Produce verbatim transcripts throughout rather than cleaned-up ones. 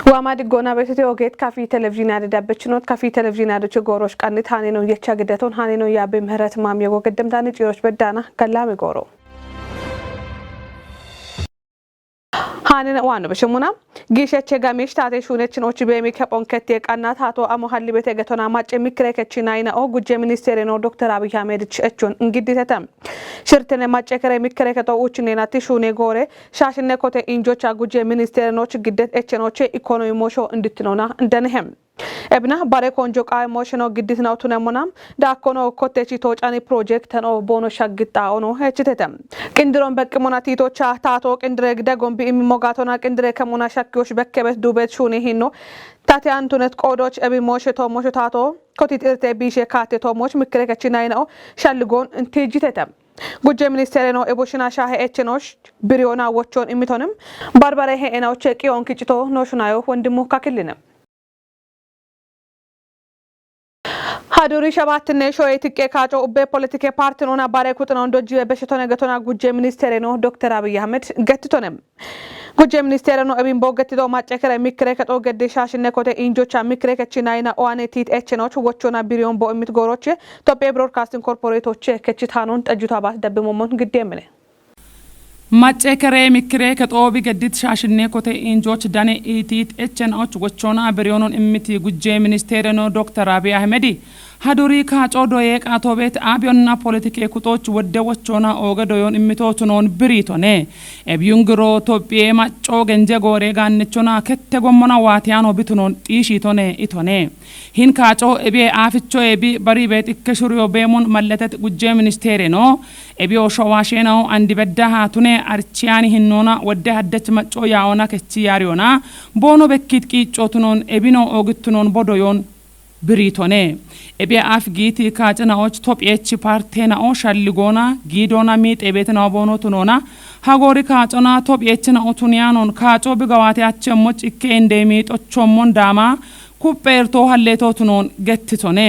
Waama diggoona beeksite ogeet kafii televizyiinaa dadabbechinot kafii televizyiinaa doche goorosh qannit haaneno yecha giddaton haaneno yaabbe ምህረት maam yego geddemtaani ciiroch beddaana gallaame gooro. Haanena waano beshemuna giisheche gamish taate shuunechin ochi beemi kephon kettiye qannat haato amo hallibete getona macce mikkire kechi nayinao gujje ministeereno Dokter Abiy Ahmed echon ingidditete. Shirtene macce kere mikkire kexo uuchineenatti shuune goore shaashinne kote injocha gujje ministeerenoch giddet echenoche ikonomi mosho indittinona indanehe. Ebina bare konjo qaawe mosheno gidditinaw tunemmona daakkono kottechi toocani pirojekiteno boono shaggixxaono hechitete. Qindiron beqqimona tiitocha taato qindire gide gombi immi mogaatona qindire kemona shakkiyosh bekkebet duubet shuuni hinno. Tate antunet qoodoch ebi mooshe toommosho taato kotit irte biishe kaatte toommoch mikkire kechi nayinao shalligoon tiijjitete. Gujje ministeereno eboshina shaahe echenosh biriyona wochon immitonim barbare he'enoche qiyon kiccito nooshunayo wondimu kakilline. Haduri shabaattinne shoye tiqqe kaaco ubbe politike partin ona bare kuxina undojiwe beshetone getona gujje ministeereno Dokter Abiy Ahmed gettitone. Gujje ministeereno ebin booggetido macce kere mikkire kexo geddi shaashinne kote injocha mikkire kechi nayina oane tiit echenoch wochona biriyon bo immit gooroche Tophiya Broadcasting Corporate oche kechitaanon xejjuta baas dabbi mommon giddeemmine. Macce kere mikkire kexoobi geddit shaashinne kote injoch dane iitiit echenoch wochona biriyonon immiti gujje ministeereno Dokter Abiy Ahmedi haduri kaaco doye qaatobet abiyonna politike kuxoch wodde wochona ooge doyon immitotunon biriitone. Ebiyungiro Tophiye macco genje goore gaannechona kette gommona waatiyano bitunon xiishiitone itone. Hin kaaco ebiye aaficho ebi bari beet ikke shuriyo beemon malletet gujje ministeereno ebiyo showaashenao andi beddaha tune archiyani hinnoona wodde haddech macco yaa'ona kechi yaariyona boono bekkit qiicco tunon ebino oogittunon bodoyon biriitone. Ebiya af giiti kaacina'och Tophiyechi partena'o shalligoona giidoona miixeebeetina'o boono tunoona hagoori kaacona Tophiyechina'o tuniyaanon kaaco bigawaate achemmoch ikke indee miixochommon daama kuphe irtoo halleetoo tunoon gettitone.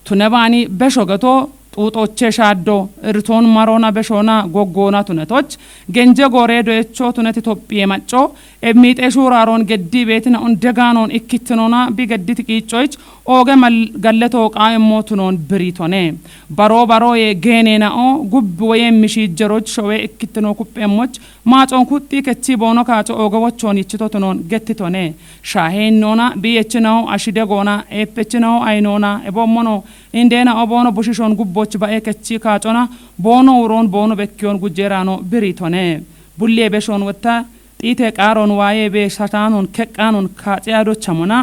Tune baani besho geto xuuxoche shaaddo irtoon maroona beshoona goggoona tunetoch genje gooree doyecho tunet Itophiye macco ebmiixee shuuraaroon geddii beetina'on degaanoon ikkittinoona bi geddit qiiccoyich ooge mal galletoo qaa'emmoo tunoon biriitone. Baroo barooye geeneena'o gubbi woye mishiijjeroch showee ikkittino kupheemmoch maaxoon kuxxii kechii boono kaaco ooge wochoon yichito tunoon gettitone. Shaaheennoona biiyechina'o ashidegoona eeppechina'o ayinoona eboommono indeena'o boono bushishoon gubboch ba'e kechii kaacona boono wuroon boono bekkiyoon gujjeeraano biriitone. Bulliye beshoon wotta xiite qaaroon waayee bee shataanon keqqaanoon kaaxiyadochamona.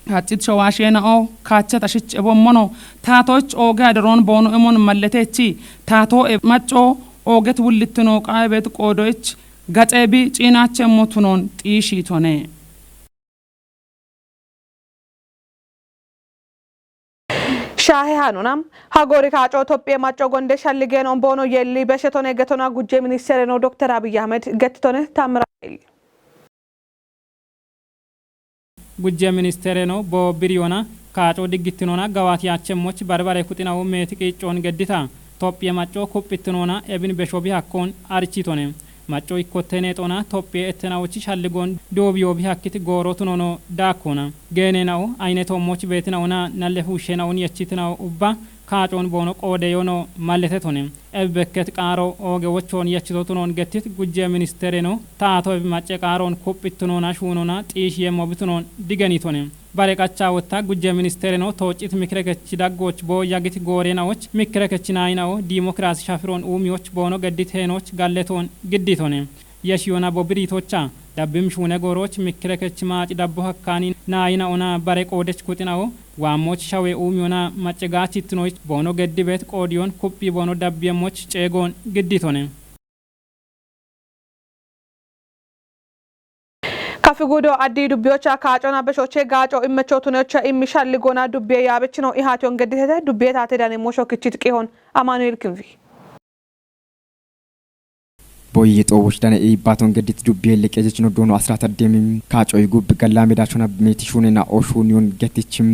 Kaccit showaasheena'o kaachata shich ebommono taatoch ooge aderoon boono emon malletechi taatoo e macco ooget wullittino qaayebet qoodoyich gaxeebi ciinaachemmo tunoon xiishiitone. Shaahe haanuna hagoori kaaco Tophiye macco gonde shalligeen omboono yeelli beshetone getona gujje ministeereno Dokter Abiy Ahmed gettitone Taamiraa'el. Gujje ministeereno boo biriyona kaaco diggittinona gawaatiyaachemmoch barbare kuxinawu meeti qiiccoon geddita Tophiye macco kuphittinoona ebin beshobi hakkoon arichitone. Macco ikkotteneexona Tophiye ettenawochi shalligoon duubiyoobi hakkit goorootunono daakkona. Geeneena'o ayinetoommoch beetinauna nallefuushsheenaun yechitinawo ubba kaacoon boono qoodeyono malletetone. Ebi bekket qaaro ooge wochoon yechitotunoon gettit gujje ministeereno taato ebi macce qaaroon kuphittinoona shuunona xiishiyemmo bitunoon digenitone. Bare qacha wotta gujje ministeereno tooccit mikirekechi daggooch boo yagit gooreenawoch mikirekechi naayina'o diimokiraasi shafiroon uumiyoch boono geddit heenoch galletoon gidditone. Yeshiyona bo biriitocha dabbim shuune goorooch mikirekech maaci dabbo hakkaani naayina'ona bare qoodech kuxina'o waammoch shawee uumiyona macce gaachittinoyich boono geddibet qoodiyon kuphii boono dabbiyemmoch ceegoon gidditone. Kafi gudo addi dubbiyocha kaacona beshoche gaaco immecho tuneyocha immi shalli goona dubbiye yaabechino ihaatiyon gedditete dubbiye taate dane mosho kichit qihon Amaanu'el Kinfi. Boyi xoowoch dane iibbaton geddit dubbiye liqejechino doono asrat addemim kaacoy gub galla medachona meeti shuunena oshuuniyon gettichim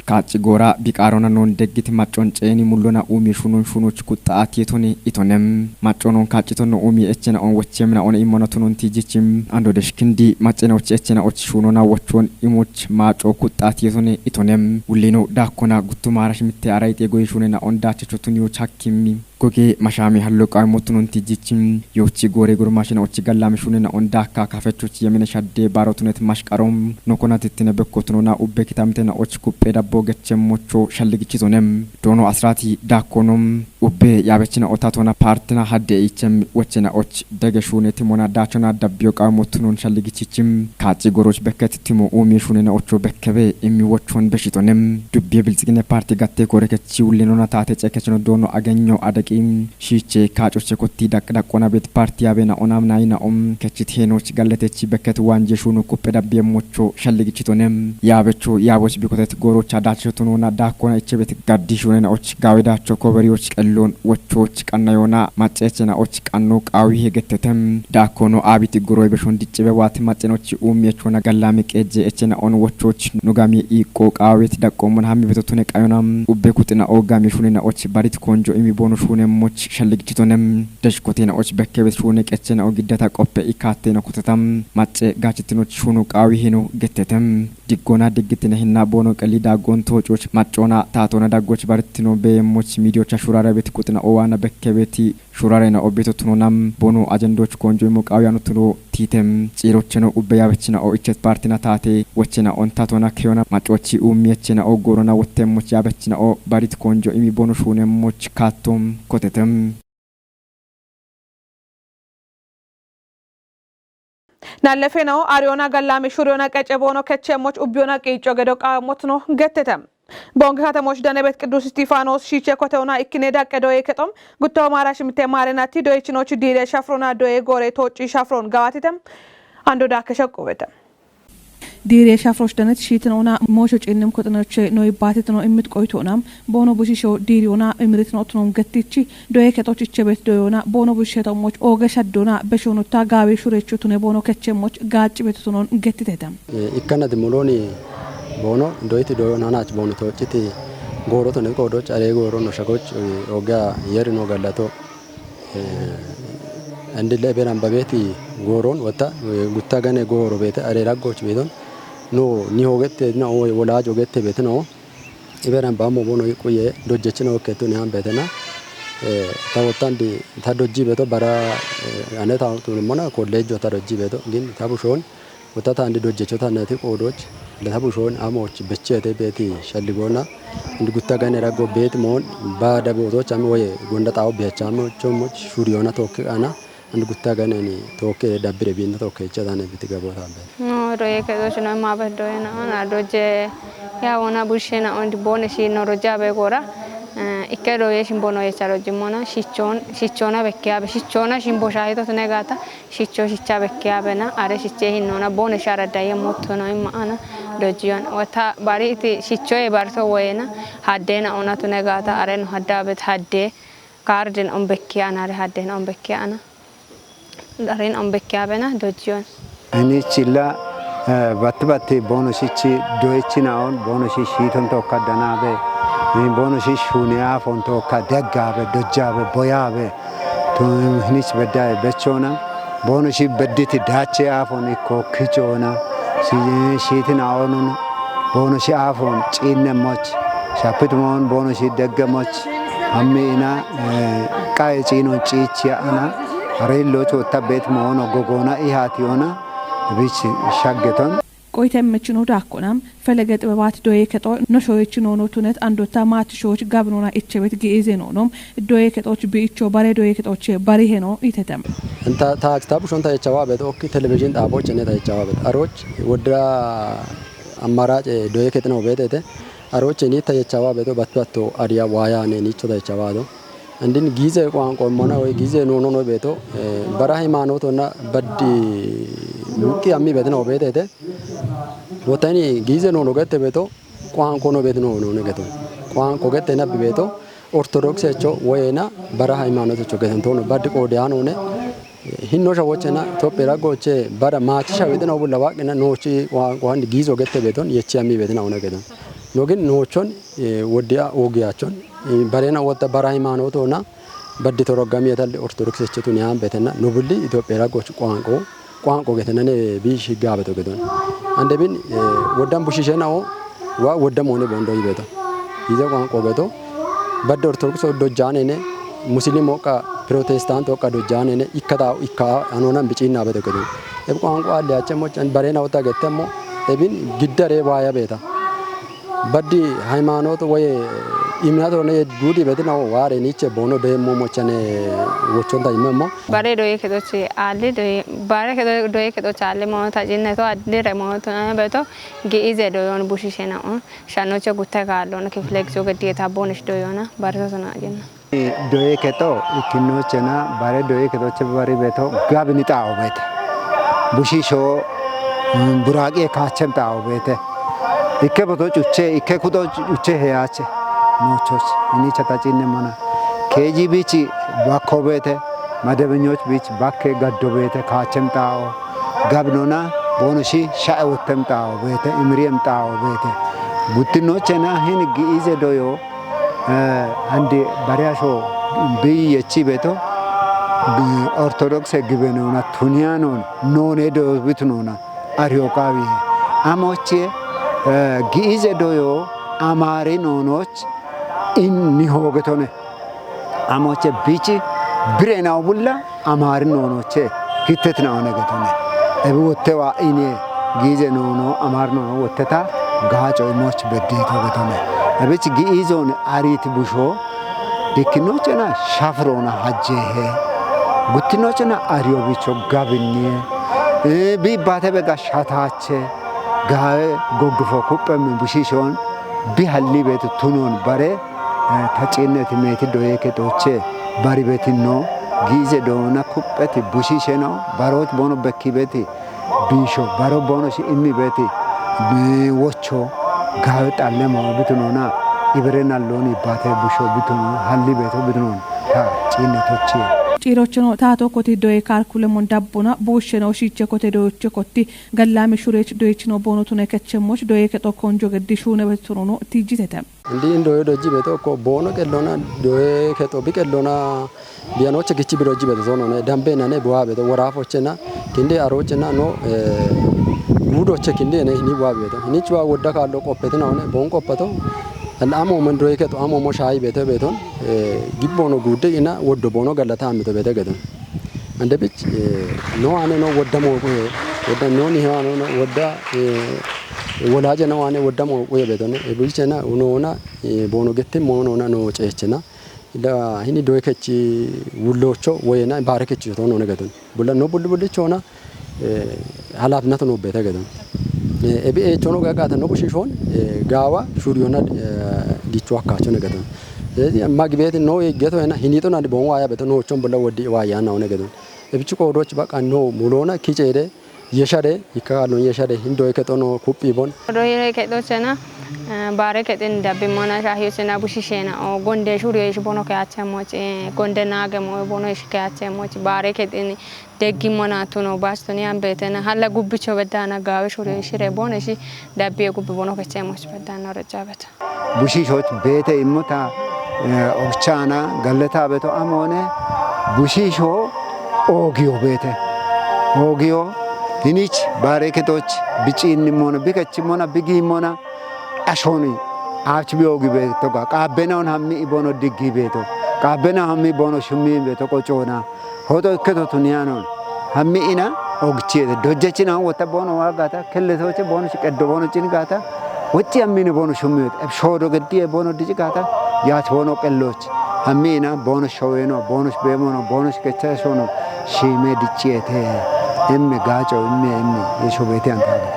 Kaacci goora biqaarona noon deggiti maccon ceeni mullona uumi shunon shunoch kuxxa'atiyetone itone. Macconon kaaccitonno uumi echena on wechem na one immona tunon tijichim. Ando deshkindi maccena och echena och shunona wochon imoch maaco kuxxa'atiyetone itone. Ullino daakkona guttumara shimitte arayite goyi shunena on daachecho tuniyoch hakkimmi. Goge mashami hallo qawi motunon tijjichin yochi gore gurmashina och gallami shunena on daakka kafechoch yemine shadde baro tunet mashqarom nokona tittine bekko tunona ubbe kitamtena och kuppe dabbo gechem mocho shalligichitonem. Doono asrati daakkonom ubbe yabechina otatona partina hadde ichem wechena och dege shune timona daachona dabbiyo qawi motunon shalligichichim. Kaacci goroch bekket timo uumi shunena ocho bekkebe immi wochon beshitonem. Dubbiye Bilxigine Parti gatte korekech Chi ullinona taate cekechino doono agenyo adaqi shiiche kaacoche kotti daq daqqona bet parti yabena onam nayina om kechit heenoch galletechi bekket wanje shunu kuppe dabbiye mocho shalligichitonem. Yaabecho yaaboch bikotet goorocha daacho tunona daakkona ichebet gaddi shunena och gaawe daacho koberioch qellon wochoch qannayona maccechena och qanno qaawi hegettetem. Daakkono aabiti goroy beshon diccibe waati maccenoch uumi echona gallami qeejje echena on wochoch nugami iiqqo qaawet daqqommon hammi beto tune qayona ubbe kuxina oogami shunena och barit konjo imi boono shune moch shalligichitonem. Deshkotena och bekkebet shune qechena o giddata qoppe ikkattena kutata macce gaachitinoch shunu qaawi hino gettetem. Diggona diggitine hinna boono qelli daggon toococh maccona taatona daggoch baritino beemoch midiyocha shurare bet kuxina owaana bekkebeti shurarena obbeto tunonam boono ajendoch konjo imo qaawi anu tuno tiitem. Ciirocheno ubbe yaabechina o ichet partina taate wechena on taatona keyona maccochi uumi echena o goorona wottemoch yaabechina o barit konjo imi boono shuunemoch kaattom kotetem. Nallefenao ariyona gallami shuriyona qece boono kechemmoch ubbiyona qiicco gedo qaamotno gettete. Bonge katemoch danebet Qiddus Istifaanos shiiche koteona ikkine daqqe doye kexom gutto maara shimte maarenati doyechinoch diire shafrona doye goore toocci shafron gawatite. Ando daakke shaqqubete. Diire shafroch danet shiitinoona moosho ciinnem koxinoche noy baatitino immit qoytoona boono bushisho diiriyoona imiritino tunon gettichi doye kexoch ichebet doyoona boono busheto moch ooge shaddoona beshonota gaawi shurecho tune boono kechemmoch gaacci beto tunon gettitete. Ikkannati mulooni boono doyti doyoon hanach boono toocciti gooroto ne qoodoch aree gooro no shagoch ooga yerino gallato. Andille eberan babeeti gooron wotta gutta gane gooro beete aree raggoch beeton no ni hoogette na wolaaj ogette beete no. Iberan baammo boono quye dojjechina okketu ne han beetena. Ta wottandi ta dojji beeto bara ane ta tunummona kolleejjo ta dojji beeto gin ta bushoon wotta ta andi dojjecho ta neti qoodoch leta bushoon amooch bechete beeti shalligoona. Andi gutta gane raggo beet moon ba dabootoch ami woye gonda xaawo biyachamo chomoch shuriyona tookke ana. Andi gutta ganeni tookke dabbire biinna tookke icha tane biti gabota be. No roye ke doch no ma be doye na ona doje ya ona bushe na on bone shi no roja be gora. Ikke doye shin bono yecha rojimona shichon shichona bekke abe shichona shin bosha hito tune gata. Shicho shicha bekke abena are shiche hinona bone shara daye motto no imma ana dojiyon wata bari iti shicho e barto woyena haddena ona tune gata are no hadda bet hadde garden on bekke ana are hadden on bekke ana darin on bekke abena dojiyon. Ini chilla batti batti bono shichi doichina on bono shishi ton tokka danabe. Bono shish hune afon tokka deggabe dojjabe boyabe. Tun hinich beddaye bechona boono shi bedditi daache aafon ikko kichoona shiitina oonun boono shi aafon ciinne moch shapit moon boono shi degge moch hammi ina qaye ciinon ciichiya ana harilloch wotta beet moono gogoona ihaatiyoona bich shaggeton. Qoyte mechino daakkona felege xibebaati doye kexo no shoyechinono tunet andotta maati shooch gabinona ichebet gi'ize noono doye kexoch bi'icho bare doye kexoche bari heno itete. Inta taach ta bushon ta yechawa bet okki televizhin xaaboch ne ta yechawa bet aroch wodra ammaraac doye kexino betete aroch ni ta yechawa beto battu atto ariya waaya ne nicho ta yechawa do. Andin gize ቋንቋ mona ወይ gize nono no beto bara ሃይማኖትና baddi mutti ammi betino betete. Wotani gize nono gette beto ቋንቋ no betino no ne geto ቋንቋ gette na beto ortodoksecho woyena bara ሃይማኖቶች ገተንቶኖ baddi qoodiyaanone hinnosha wochena Itophiya raggoche bara maachisha wixina obulla waaqina noochi ቋንቋ handi gizo gette beton yechi ammi betina one geton. No gin noochon woddiya oogiyachon barena wotta bara haymaanotoona baddi torogami yetalli ortodoksechetu niyaan betenna nobulli Itophiya raggoch qaanqo qaanqo getenane biish higgabeto gedon. Andebin woddan bushishenao wa wodda moone bondo yibeto. Yize qaanqo geto baddi ortodokse dojjaanene muslim oqqa protestant oqqa dojjaanene ikkata ikka anonan biciinna beto gedon. Eb qaanqo alliyache mochan barena wotta gettemmo ebin giddare waaya beeta. Baddi haymaanoto woye imnato ne duudi betina waare niche boono beemmo mochane wochonta imemmo. Bare doye kedoche alli doye bare kedo doye kedoche alli moota jinneto addire mooto beto gi'ize doyon bushishena on shanoche gutte gallon kifle gizo gediyeta bonish doyona barso sona jinna. Doye kexo ikkinochena bare doye kexoche bari beto gabini xawo bete. Bushisho buraaqi kaachem xawo bete. Ikke boto cuche ikke kudo cuche heyache. Nochoch inicha tacinne mona. Keji bichi bakko bete. Madebinyoch bich bakke gaddo bete kaachem xawo. Gabnona bonoshi sha'e wottem xawo bete imriem xawo bete. Guttinochena hin gi'ize doyo Andi bariyasho biyechi beto ortodokse gibenona tuniyanon none do bitunona ariyo qawi amoche gi'ize doyo amari nonoch in nihogetone amoche bichi birena obulla amari nonoche hittetna one getone. Ebi wottewa ine giize noono amar noono wotteta gaaco imoch beddeto getone. Ebich giizon arit busho ikkinochena shafrona hajjehe guttinochena ariyo bicho gabinniye. Bi batebe ga shatache gawe goggufo kuppemmi bushishon bi halli betu tunon bare tacinneti meeti doye kexoche bari betinno giize doona kupheti bushisheno barot bono bekki beti biisho baro bono shi immi beti wocho gawe xalle mo bitunona ibere nalloni bate busho bitunona halli beto bitunona ta cinne tochi. Ciirochino taato koti doye kaalkulemon dabbona buushsheno shiiche kote doyoche kotti gallaami shureech doyechino boonotune kechemmoch doye kexo konjo geddi shuune betitunono tiijjitete. Indi indoyo dojji beto ko boono qellona doye kexo bi qellona biyanoche gichi biroji beto sono ne dambe nane buha beto worafochena kinde arochena no gudoche kinde ne hini buha beto hini chwa wodda kallo qoppetina one bon qoppeto an amo men doye kexo amo mo shayi beto beton gibbono gudde ina woddo bono gallata amito beto gedon. Ande bich no ane no wodda mo ko wodda no ni hano no wodda wolaje no ane wodda mo ko beton e bichena no na bono gette mo no na no cechena da hini doye kechi wullocho woyena bare kechi to no ne gedon bulla no bulli bulli chona halafnat no beta gedon ebi e chono ga gata no bushishon gawa shuriyona gicho akkacho ne gedon. Magibet no geto ena hinito na bon waya beto no chon bulla wodi waya na one gedon. Ebichu ko doch baka no mulona kichede yeshade ikka no yeshade hindo eke tono kuppi bon. Doye kedo chena bare kedin dabbi mona shahi chena bushishena o gonde shuri ish bono ke ache moch gonde nage mo bono ish ke ache moch bare kedin deggi mona tuno bastoni ambetena halla gubbicho bedana gawe shuri shire bono ishi dabbi gubbi bono ke che moch bedana rejabeta. Bushishoch beete immota ogchana galleta beto amone bushisho ogiyo beete ogiyo hinich bareketoch bicinni mona bikech mona bigi mona ashoni ach bi ogi beto ga qabena on hammi ibono diggi beto qabena hammi bono shummi beto qocona Hoto ikketo tuniyanon hammi ina ogchiyete dojjechina wotta bono wagata kelletoche bono qeddo bono cingata wocci hammine bono shummiyot eb shodo geddiye bono dicigata yach bono qelloch hammi ina bono showeno bono bemono bono kecha shono shime dicciyete emme gaco emme emme yesho bete antana.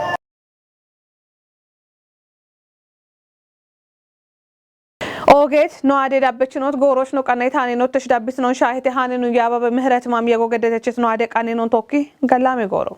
Ogeet no ade dabbechinot gooroch no qanne taane nottesh dabbisnon shaahete haane nu yaababe mihret mam yego gedetechis no ade qanne non tokki gallame gooro.